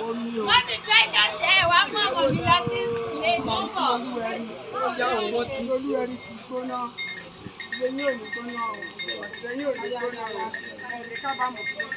Mummy Precious, ẹ wá mú ọmọ mi lọ sí ilé tó ń bọ̀. Olúwẹ̀rí ti gbóná, ilé yín ò ní gbóná o, ọ̀dẹ̀ yín ò ní gbóná o, ẹ̀ẹ́dẹ̀ kábàámọ̀ fún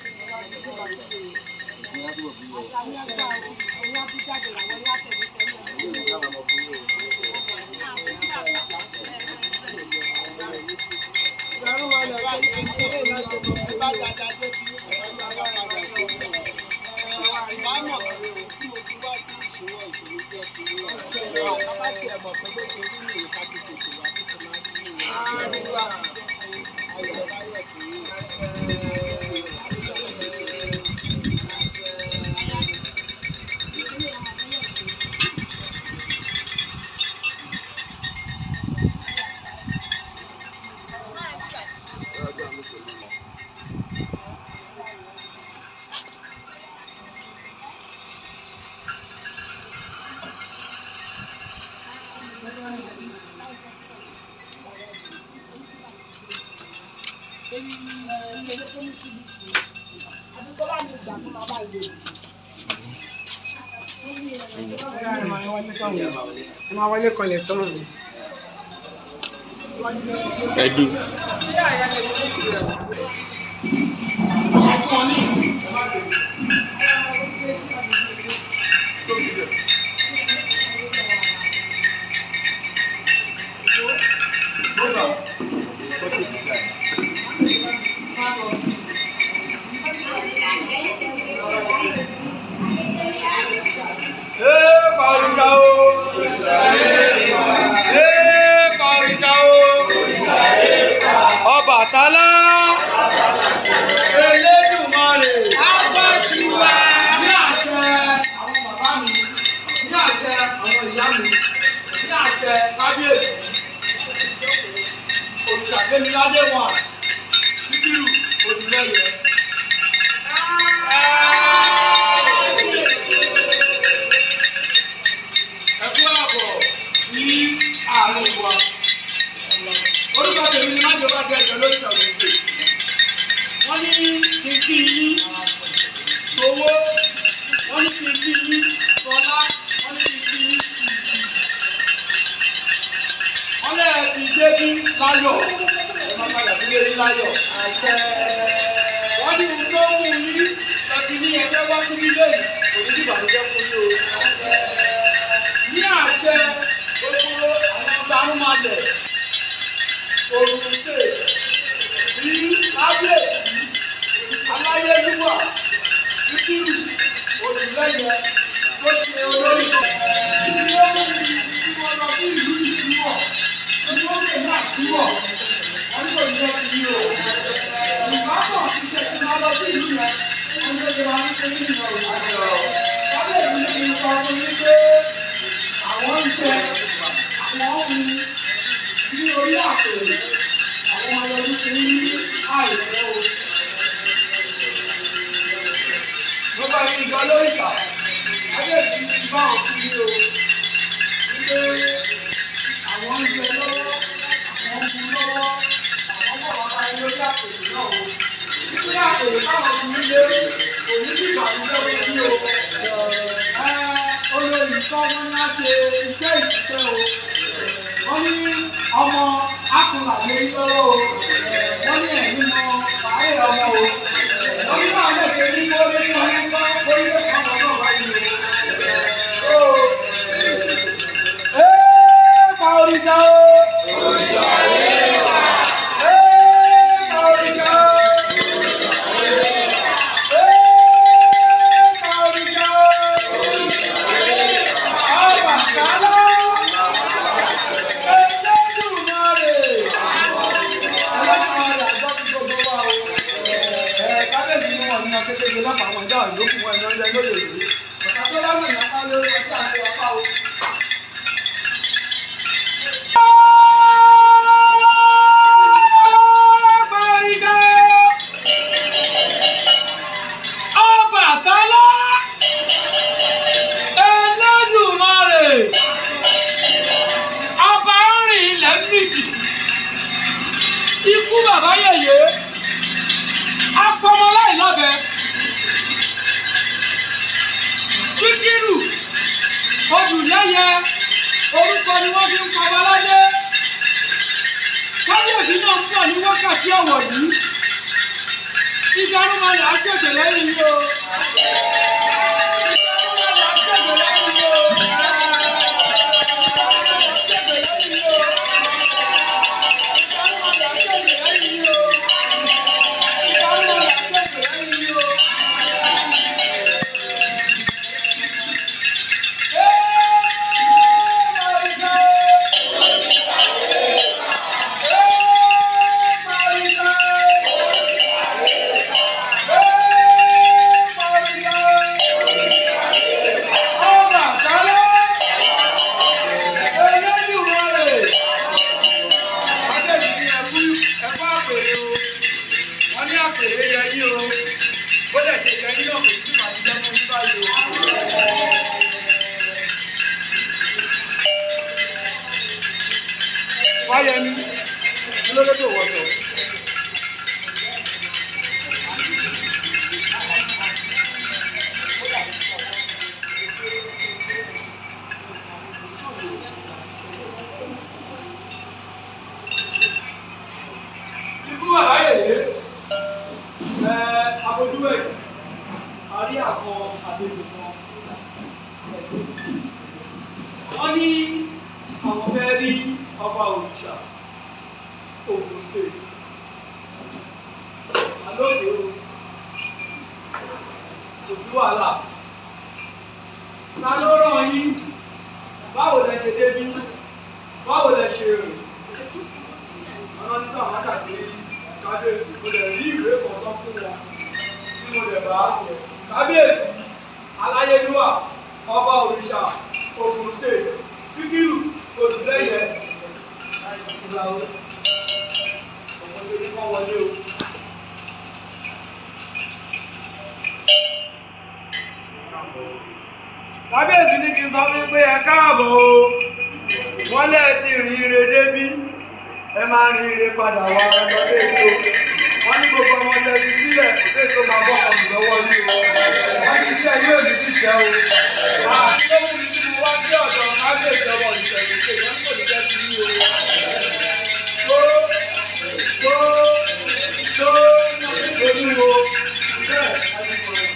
Ẹ máa wọlé kanlẹ̀ sọ́run mi. Ẹdú. Ee o! Ee kọ̀rìjà o! Ọbàtálá! Elédùmarè! Ní àṣẹ àwọn bàbá mi, ní àṣẹ àwọn ìyá mi, ní àṣẹ kábíyèsí, Òrìṣàgbémiládé wà, Síkírù Odùlẹ́yẹ. Ẹ kú àbọ̀ sí àárín wa. Orúkọ tèmi ni Májọba Gẹ̀ẹ́sì lórí ìṣàkóso. Wọ́n ní kí n kí yín sowó, wọ́n ní kí n kí yín sọlá, wọ́n ní kí n kí yín tìtì. Wọ́n lẹ́ẹ̀ ti dé bí láyọ̀, ẹ máa padà sílé yín láyọ̀. Wọ́n ní ohun tó mú yín ẹbí ní ẹgbẹ́ wá síbí lẹ́yìn, kò ní ìbànújẹ́ fún yín o. Ní àṣẹ gbogbo àwọn ọba arúnmalẹ̀ òrùnṣe ní kábíyèsí aláyélúwà Síkírù Odùlẹ́yẹ tó ṣe olórí tí ó mú mi tí wọ́n lọ sí ìlú Ìsíwọ̀ tó ní ó lè ní àsíwọ̀ wọ́n ní kò ní lọ sí o. Ìbátan ti ṣe ti máa lọ sí ìlú yẹn wọ́n ní ó ṣe máa ń ṣe ní ìyẹn òwúrọ̀. Kábíyèsí ní kí n sọ fún yín pé àwọn ń jẹ àwọn ń mu ní orí àpèrè àwọn ayọ̀dún ti ń ní àìpẹ́ o. Mo bá yín gan lórí ìta, kábíyèsí ti bá òun kí o wípé àwọn ń jẹ lọ́wọ́, àwọn ń mu lọ́wọ́, àwọn bọ̀ wá báyìí lórí àpèrè náà o. Wípé àpèrè táwọn ti ń lé kò ní sí ìbànújẹ́ fún yín o. Olórí kọ́ wọ́n ní á ṣe iṣẹ́ ìṣiṣẹ́ o. Wọ́n ní ọmọ akùnà lórí lọ́wọ́ o. Wọ́n ní ẹ̀yìn mọ bàárẹ̀ ọmọ o. Wọ́n ní báwọn lè ṣe ní kórí ní ọdún kọ́ kórí lè kọ́ ọmọ náà wáyé o. Ee ka òrìṣà o! Ee ka òrìṣà o! Ee ka òrìṣà o! Ọbàtálá! Elédùmarè! Elédùmarè àgbọ̀ ti gbogbo wa o. Odùlẹ́yẹ orúkọ ni wọ́n fi ń pa baládé. Kábíyèsí náà ń bọ̀ ní wákàtí ọ̀wọ̀ yìí. Ìdárúmọlẹ̀ á ṣègbè lẹ́yìn yìí o. Ìdárúmọlẹ̀ á ṣègbè lẹ́yìn yìí o. Ìdárúmọlẹ̀ á ṣègbè lẹ́yìn yìí o. Ìdárúmọlẹ̀ á ṣègbè lẹ́yìn yìí o. Ìdárúmọlẹ̀ á ṣègbè lẹ́yìn yìí o. Fáyẹmí, kí ló dé tó wọṣọ? Ikú wà láyè yé, ẹ abojúwẹ̀, a rí àkọ àlejò kan. Wọ́n ní àwọn fẹ́ rí ọba òrìṣà Ògùn State. Alóde o, kò sí wàhálà. Ta ló rán yín? Báwo lẹ ṣe débí? Báwo lẹ ṣe rìn? Ọ̀nà nígbà wákàtí kábíyèsí, mo lè rí ìwé kọ̀ọ̀kan fún wọn tí mo lè bá kábíyèsí aláyélúwà ọba òrìṣà Ògùn State Síkírù Odùlẹ́yẹ ìgbà wo ọmọ tó ní kọ́ wọlé o. Kábíyèsí ní kí n sọ fún yín pé ẹ káàbọ̀ o, wọ́n lẹ́ẹ̀ ti rìn ire débí, ẹ máa rìn ire padà wá lọ́dọ̀ èso. Wọ́n ní gbogbo ọmọ tẹ̀sí sílẹ̀ kò sí èso máa bọ́ ọmọ lọ́wọ́ yìí o. Wọ́n ní iṣẹ́ yóò ní ṣíṣẹ́ o. Àti ló mú mi tí mo wá sí ọ̀dọ̀ kábíyèsí ọmọ ìṣẹ̀lẹ̀ ṣe wọ́n ní kò ní jẹ́ ti yí o. Tó tó tó olúwo bẹ́ẹ̀ àdìgbò rẹ̀.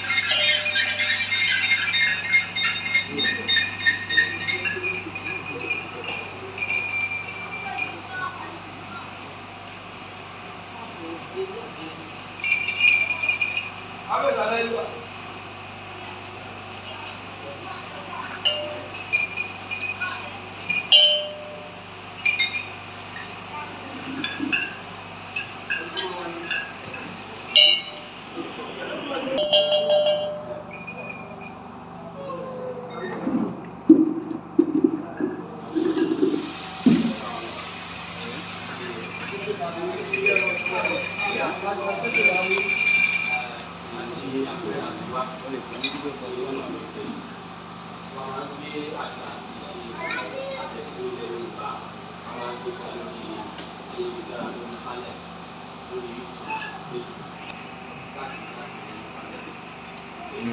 Kábíyèsí aláìlúwà.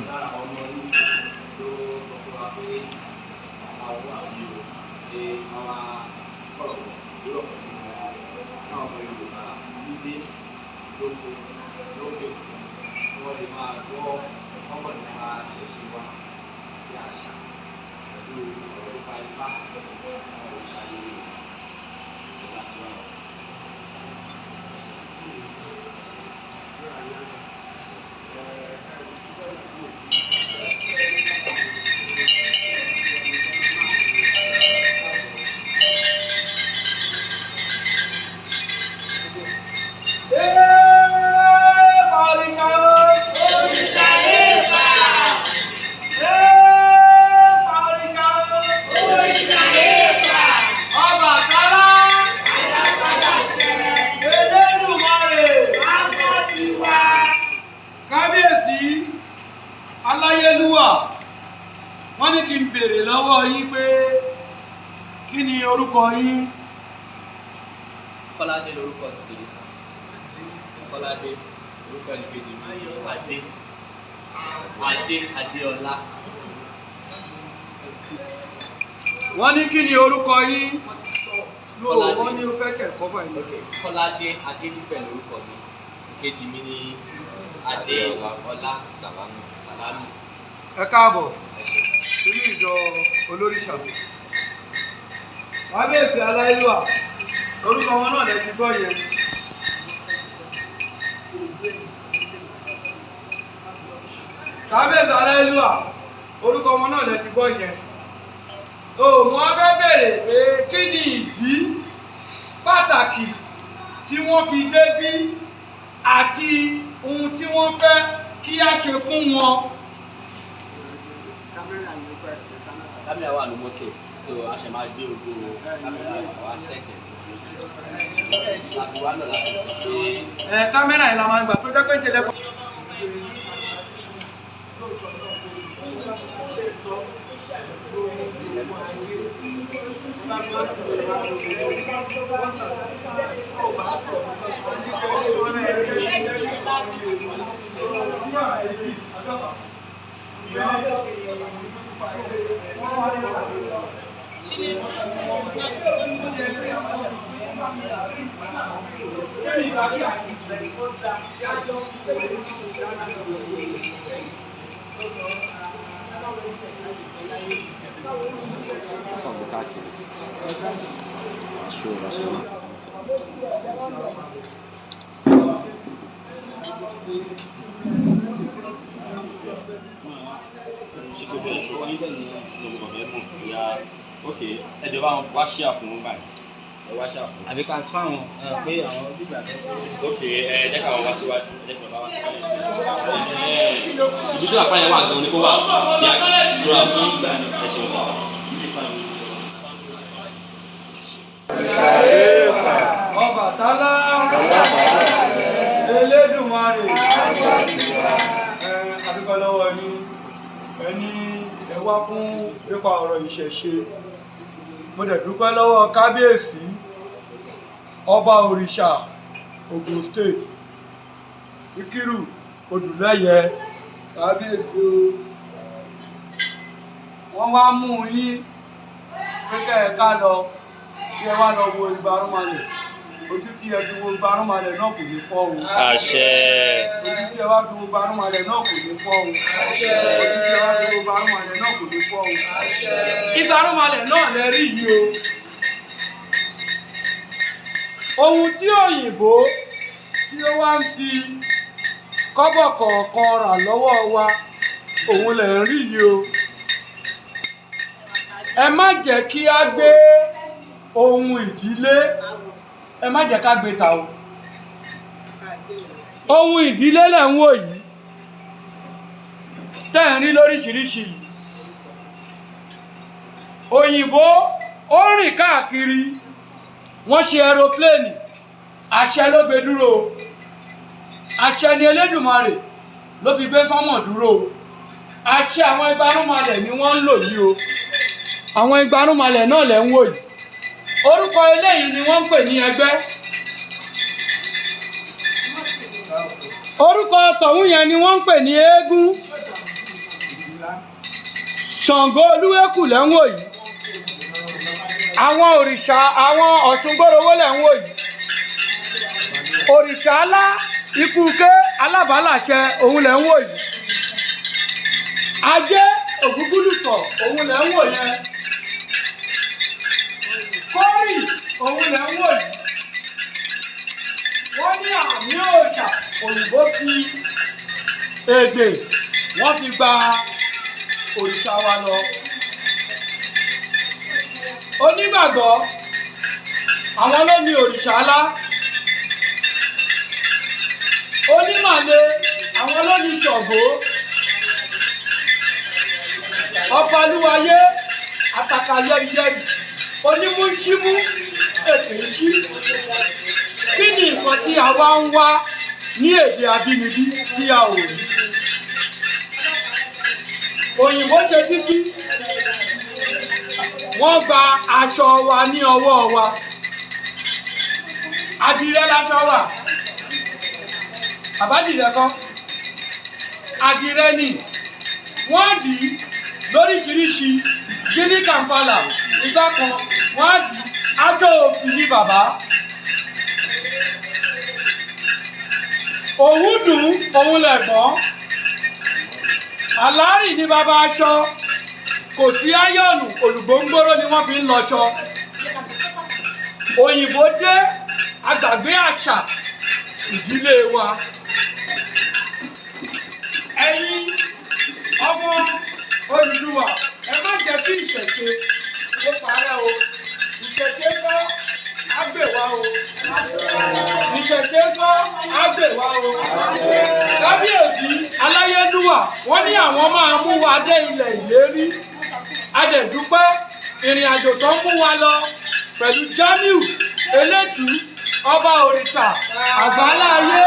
Lára àwọn ọmọ yìí ló sọ fún wa pé àwọn àwọn yìí o ṣe àwọn kọ̀rọ̀ lórọ̀ pẹ̀lú àwọn ọmọ Yorùbá nílé lóko lókè tí wọ́n lè máa gbọ́ ọmọ nípa ìṣẹ̀ṣe wa àti àṣà pẹ̀lú ọ̀rọ̀ nípa ifá àwọn òrìṣà Yorùbá ìjọba tí wọ́n lọ. Kábíyèsí aláyélúwà, wọ́n ní kí n béèrè lọ́wọ́ yín pé kí ni orúkọ yín? Kọ́ládé lorúkọ ti tèmi sà. Kọ́ládé orúkọ ẹnìkejì mi Adé. Adé Adéọlá. Wọ́n ní kí ni orúkọ yín? No, wọ́n ní ó fẹ́ kẹ̀kọ́ fún ẹ̀yìn. Ok, Kọ́ládé Adédìpẹ̀ lórúkọ mi. Ìkejì mi ni Adéọlá Sàlámù. Sàlámù. Ẹ káàbọ̀ sínú ìjọ olóríṣà. Kábíyèsí aláìlúwà, orúkọ wọn náà lẹ ti gbọ́ yẹn. Kábíyèsí aláìlúwà, orúkọ wọn náà lẹ ti gbọ́ yẹn. O mo wá fẹ́ bèrè pé kí ni ìdí pàtàkì tí wọ́n fi débí àti ohun tí wọ́n fẹ́ kí á ṣe fún wọn. Kámẹ́rà wà ní mọ́tò, so a ṣe máa gbé gbogbo kámẹ́rà wa set ẹ̀ sí ojú. Láti wá lọ láti ṣe Ẹ kámẹ́rà yìí la máa ń gbà tó jẹ́ pé ń tẹ̀lé. kàn gbé káàkiri. Aṣọ ìránṣẹ́ máa fi kàn sí. Ṣé kò bẹ̀rẹ̀ ṣọwọ́ níbẹ̀ ni mo kàn fẹ́ mọ̀ bóyá ok ẹ jọba wọn wá ṣíà fún wọn báyìí, ẹ wá ṣíà fún. Àbí ká fáwọn pé àwọn bíbà tó Ok, ẹ jẹ́ káwọn wá síwájú, ẹ jẹ́ kí bàbá wá síwájú. Ibi tí àpá yẹn wà gan ni kó wà bí a dúró àwọn ẹ ṣeun sá. Ọbàtálá, Elédùmarè, ẹ adúpẹ́ lọ́wọ́ yín. Ẹ ní ẹ wá fún nípa ọ̀rọ̀ ìṣẹ̀ṣe. Mo dẹ̀ dúpẹ́ lọ́wọ́ kábíyèsí ọba òrìṣà Ògùn State, Síkírù Odùlẹ́yẹ, kábíyèsí o. Wọ́n wá mú yín pé kẹ́ ẹ ká lọ kí ẹ wá lọ wo igbarúnmalẹ̀. Ojú tí ẹ fi wo igbarúnmalẹ̀ náà kò ní fọ́ o. Àṣẹ. Ojú tí ẹ wá fi wo igbarúnmalẹ̀ náà kò ní fọ́ o. Ojú tí ẹ wá fi wo igbarúnmalẹ̀ náà kò ní fọ́ o. Igbarúnmalẹ̀ náà lẹ rí yìí o. Ohun tí òyìnbó tí ó wá ń fi kọ́bọ̀ kọ̀ọ̀kan rà lọ́wọ́ wa, òun lẹ̀ ń rí yìí o. Ẹ má jẹ́ kí á gbé ohun ìdílé, ẹ má jẹ́ ká gbé ta o. Ohun ìdílé lẹ̀ ń wò yìí tẹ́ ń rí lóríṣiríṣi yìí. Òyìnbó ó rìn káàkiri, wọ́n ṣe aeropléènì, àṣẹ ló gbé dúró o. Àṣẹ ni Elédùmarè ló fi gbé sánmọ̀ dúró o. Àṣẹ àwọn igbarúnmalẹ̀ ni wọ́n ń lò yìí o. Àwọn igbarúnmalẹ̀ náà lẹ̀ ń wò yìí. Orúkọ eléyìí ni wọ́n ń pè ní ẹgbẹ́. Orúkọ tọ̀hún yẹn ni wọ́n ń pè ní eégún. Ṣàngó Olúwékù lẹ̀ ń wò yìí. Àwọn òrìṣà àwọn Ọ̀ṣungbórowó lẹ̀ ń wò yìí. Òrìṣà alá ikúké alábàálàṣẹ òun lẹ̀ ń wò yìí. Ajé Ògúngúlùtọ̀ òun lẹ̀ ń wò yẹn. Kórì òun lẹ̀ ń wò yìí. Wọ́n ní àmì òòṣà òyìnbó fi èdè wọ́n fi gba òrìṣà wa lọ. Onígbàgbọ́ àwọn ló ní òrìṣà alá. Onímàle àwọn ló ní Ṣàngó. Ọbalúwayé àtàkàyẹrìyẹrì onímúṣímú ètè ìṣí. Kí ni nǹkan tí a wá ń wá ní èdè abínibí tí a ò rí? Òyìnbó ṣe títí, wọ́n gba aṣọ wa ní ọwọ́ wa. Àdìrẹ laṣọ wa. Àbádìrẹ kọ́. Àdìrẹ ni wọ́n dì í lóríṣiríṣi. Gíní Kampala ìgbà kan wọ́n á dì í aṣọ òfì ní bàbá. Òwú dùn òun lẹ̀gbọ́n. Àlárì ní bàbá aṣọ. Kò sí áyọ̀nù olùgbòǹgbòrò ni wọ́n fi ń lọṣọ. Òyìnbó dé agbàgbé àṣà ìdílé wa. Ẹ̀yin ọmọ Odùduwà, ẹ má jẹ́ kí ìṣẹ̀ṣe kó parẹ́ o. Ìṣẹ̀ṣe kọ́ á gbè wá o. Ìṣẹ̀ṣe kọ́ á gbè wá o. Kábíyèsí Aláyélúwà, wọ́n ní àwọn máa mú wa dé ilẹ̀ ìlérí. A dẹ̀ dúpẹ́ ìrìn àjò tó ń mú wa lọ pẹ̀lú Jamiu Elétùú ọba òrìṣà àgbáláyé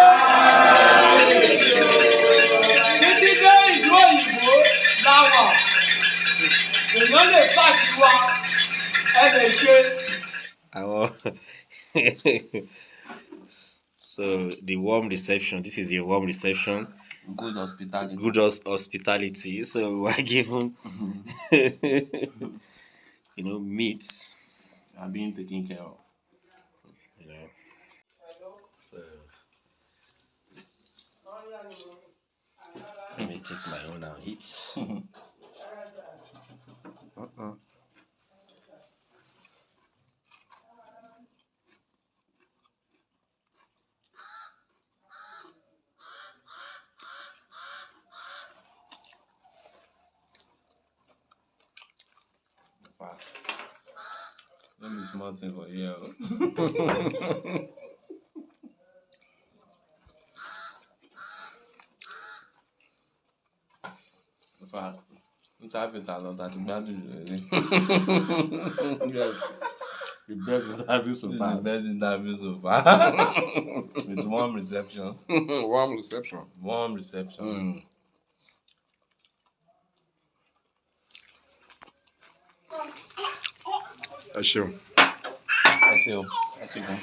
títí dé ìlú òyìnbó la wà. Èèyàn lè pàṣẹ wa, ẹ lè ṣe. Àwọn so the warm reception. This is the warm reception. Good hospitality. Good hospitality. So we are given, meat. And being taken care of. You know. So let me take my own and eat. Uh-uh. In fact, let me small thing for here. In fact, interview ta lọ ta ti gbádùn jù lórí. Yes, the best interview so This is the far. best interview so far. With warm reception. Warm reception. Warm reception. Ẹ ṣeun. Ẹ ṣé o, ẹ ṣé gan.